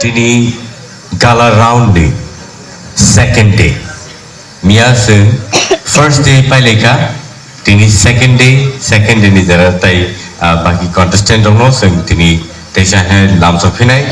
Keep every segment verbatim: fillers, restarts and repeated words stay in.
Tini gala round ni second day. Miya chwng first day pailaikha, tini second day, second day ni jora tai, ah, baki contestant rokno chwng tini teisa hai lamsok phinai.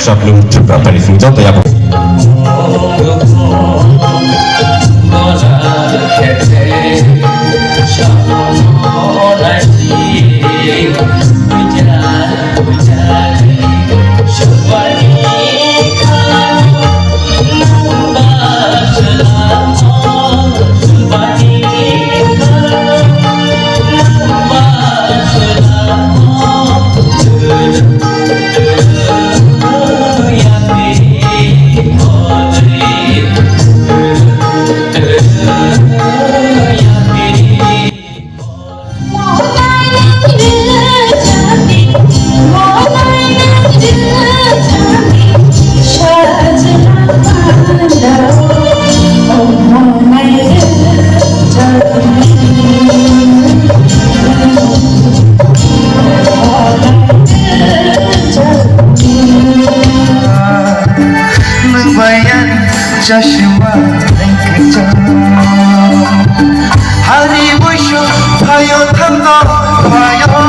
Sablung Tripura Pari Singh Jotto Yabo. Nwng bai ang chashma hai kwcham. Hari buisu phaio thango phaio.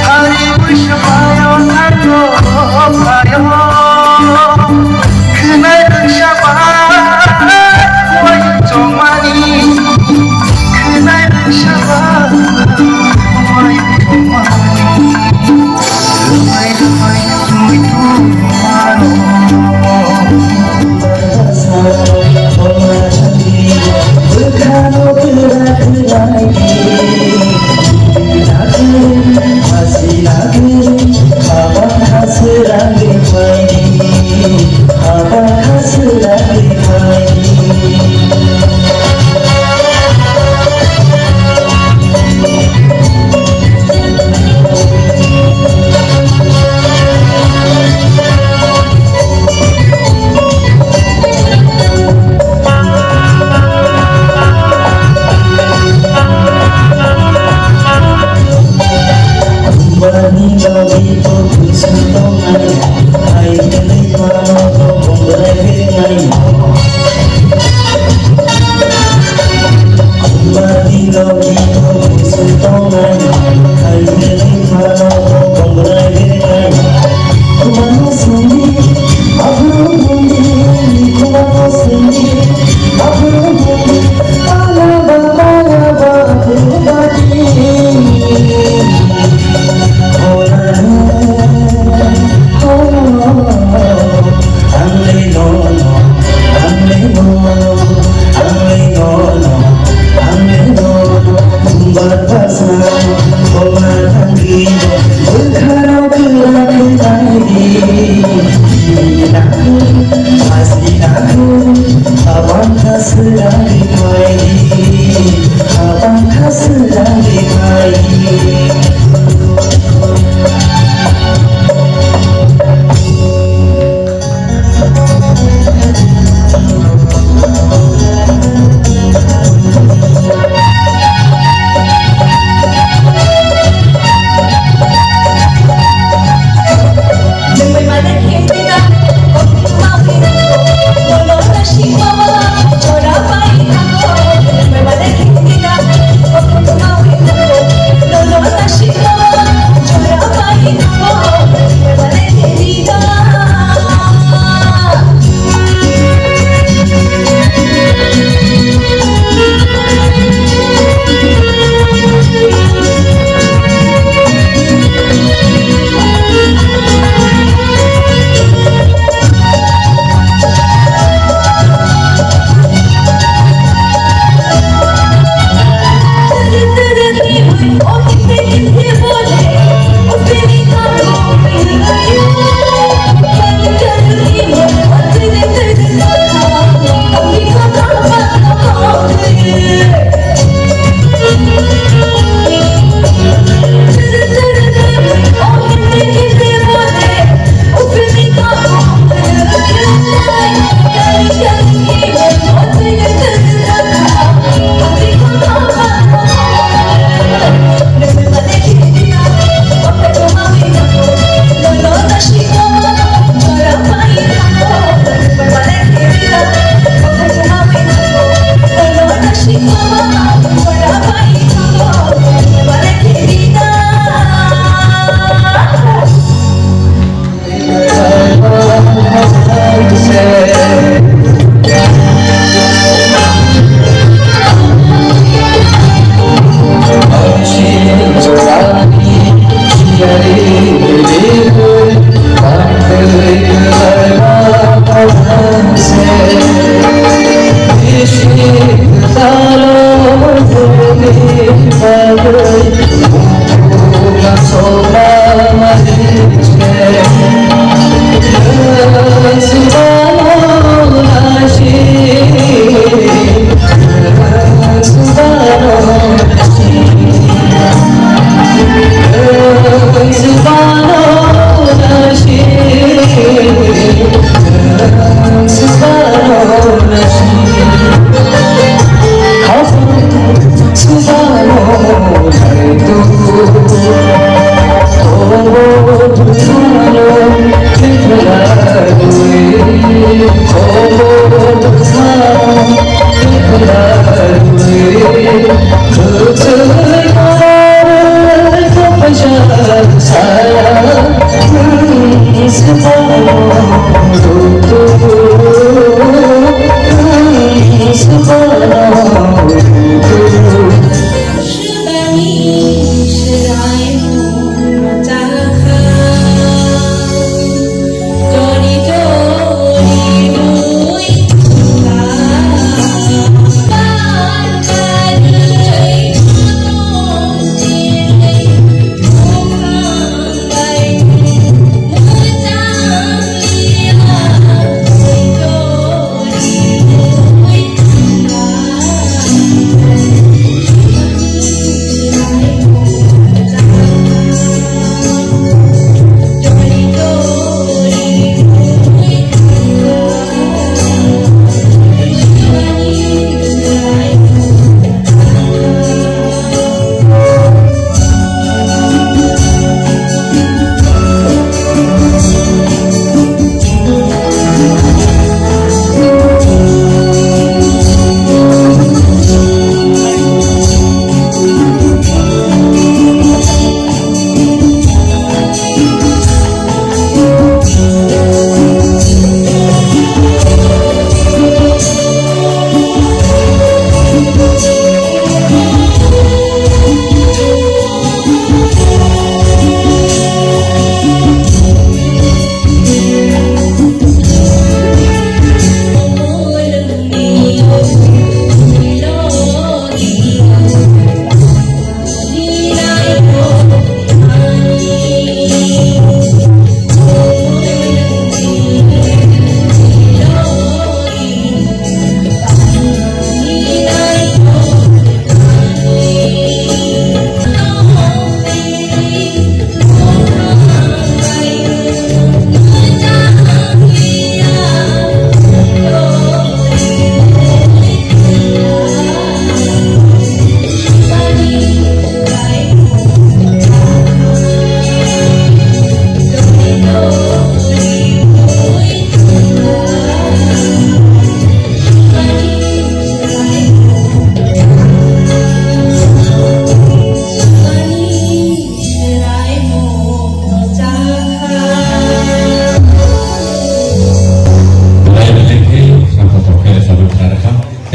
Hari buisu phaio thango phaio. Khwnai rwngsa ba wai chongmani. Khwnai rwngsa ba wai chongmani.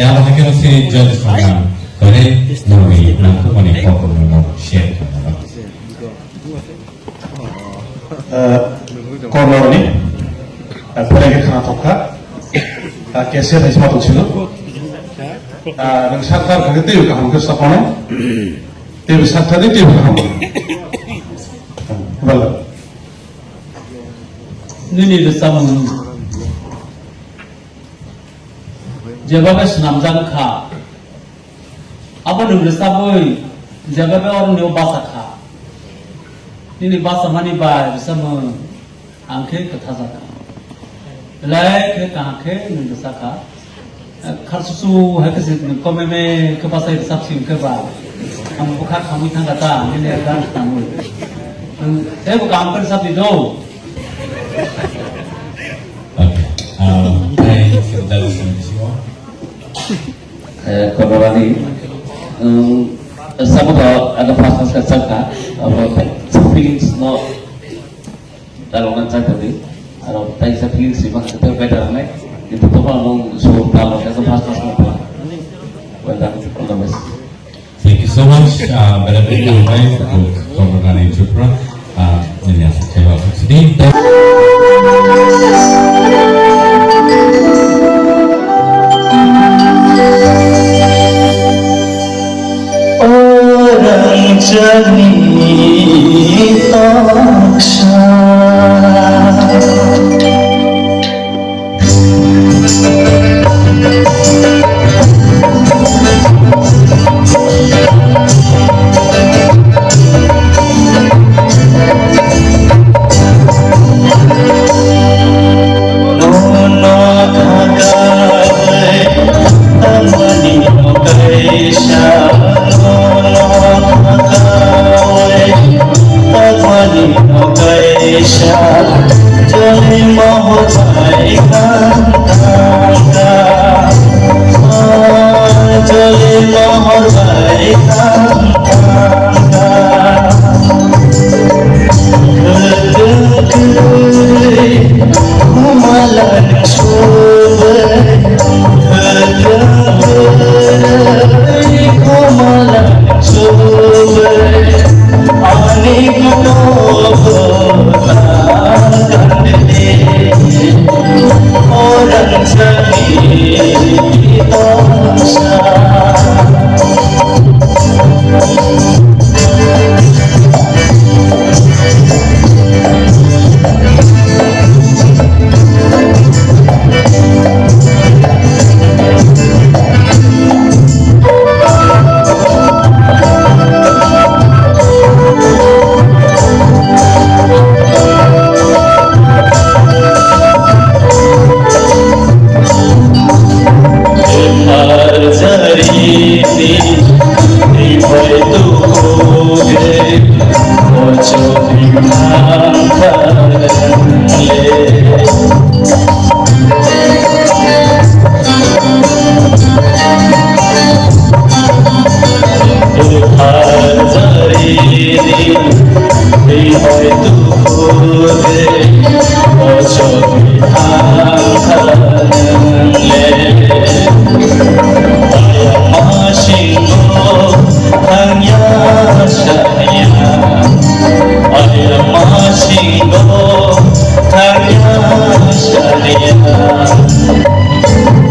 Abo hai kheno se judge rokno tore nongni nangkukmani kokrokno share khlainai. Eh, kormorokni, eh, pore khe khna thok kha. Ah, cashier hai sma tong sino. Ah, nwng sakthar kha khe teibo kaham khe saphano. Teibo sakthar di teibo kaham. Bala. Nini rwchapmung jebabe swnamjak kha, abo nwng rwchabwi jebabe oroni o bacha kha. Nini bachamani bai rwchapmung ang khe kwthajak kha. Belai khe kaham khe nwng rwchap kha. Kharsusu hai khe se komeme khe bachai rwchap sing khe ba. Ang bwkha khamwi thang kha ta, nini gan tangwi. Nwng teibo kaham khe rwchap di do. Okay. Um, thank you, Dalton Siwa. Eh, konorani, um, samo to ada first class ka chakka, abo feelings no, dalona chakka di, aro tai sa feelings si bang setel better nai, itu to kalau nung so dalona ka first class no pala. Well done, all the best. Thank you so much, uh, Berepe Yangbai, Konorani Tripura, uh, nini aswk khe wa sidi. Orang jani toksa.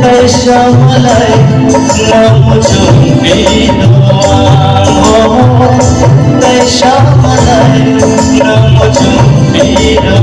Kaisa malai nang muchung bino ango. Kaisa malai nang muchung bino.